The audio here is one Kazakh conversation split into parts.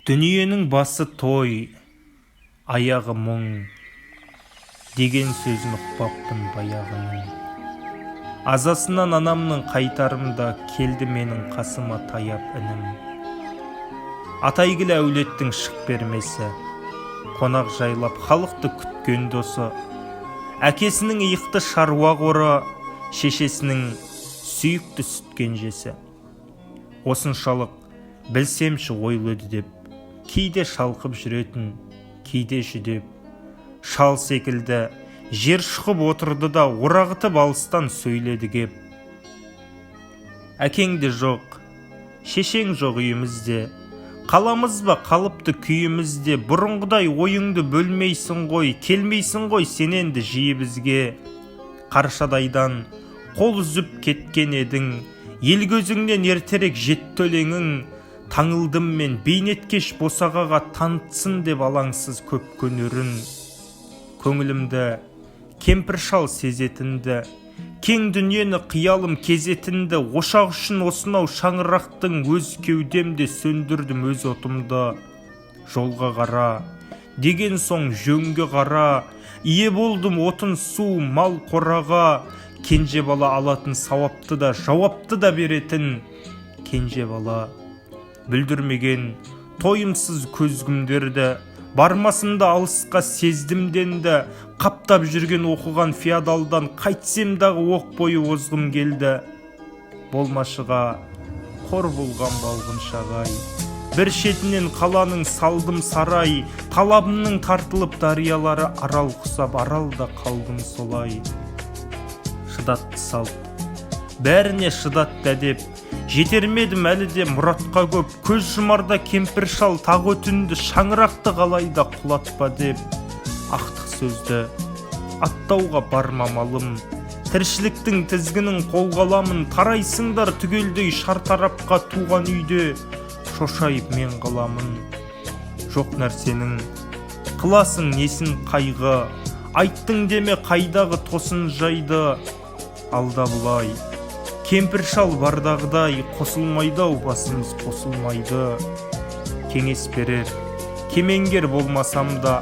Дүниенің басы той, аяғы мұң деген сөзін ұқпаппын баяғының. Азасынан анамның қайтарымда келді менің қасыма таяп інім. Ата әйгілі әулеттің шық бермесі, қонақ жайлап халықты күткен досы, әкесінің иықты шаруа қоры, шешесінің сүйікті сүт кенжесі. Осыншалық білсемші ойлы еді деп, кейде шалқып жүретін, кейде жүдеп. Шал секілді жер шұқып отырды да, орағытып алыстан сөйледі кеп. Әкең де жоқ, шешең жоқ үйімізде, қаламыз ба қалыпты күйімізде? Бұрынғыдай ойыңды бөлмейсің ғой, келмейсің ғой сен енді жиі бізге. Қаршадайдан қол үзіп кеткен едің, ел көзіңнен ертерек жетті өлеңің. Таңылдым мен бейнеткеш босағаға, танытсын деп алаңсыз көп көнерін. Көңілімді кемпір шал сезетінді, кең дүниені қиялым кезетінді. Ошақ үшін осынау шаңырақтың өз кеудемде сөндірдім өз отымды. Жолға қара деген соң жөнге қара, ие болдым отын, су, мал, қораға. Кенже бала алатын сауапты да, жауапты да беретін. Кенже бала бүлдірмеген тойымсыз көзгімдерді, бармасымда алысқа сездім денді. Қаптап жүрген оқыған феодалдан қайтсем дағы оқ бойы озғым келді. Болмашыға қор болған балғын шағай, бір шетінен қаланың салдым сарай. Талабымның тартылып дариялары, Арал құсап аралда қалдым солай. Шыдатты салт, бәріне шыдатты әдеп, жетер ме едім әлі де мұратқа көп. Көз жұмарда кемпір шал тағы өтінді, шаңырақты қалай да құлатпа деп. Ақтық сөзді аттауға бар мамалым, тіршіліктің тізгінін қолға аламын. Тарайсыңдар түгелдей шар тарапқа, туған үйде шошайып мен қаламын. Жоқ нәрсенің қыласың несін қайғы, айттың деме қайдағы тосын жайды. Алда бұлай кемпір шал бардағыдай, қосылмайды ау басымыз, қосылмайды. Кеңес берер кемеңгер болмасам да,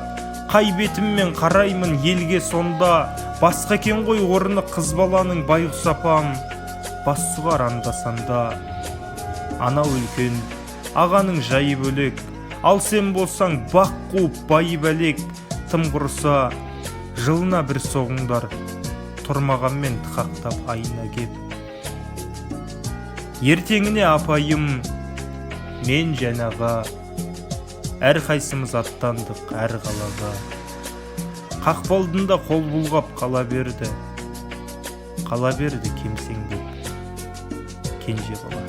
қай бетіммен қараймын елге сонда? Басқа екен ғой орны қыз баланың, байғұс апам бас сұғар анда-санда. Анау үлкен ағаның жайы бөлек, ал сен болсаң бақ қуып байып әлек. Тым құрыса жылына бір соғыңдар, тұрмағанмен тықақтап айына кеп. Ертеңіне апайым мен жаңаға әрқайсымыз аттандық әр қалаға. Қақпа алдында қол бұлғап қала берді, қала берді кемсеңдеп кенже бала.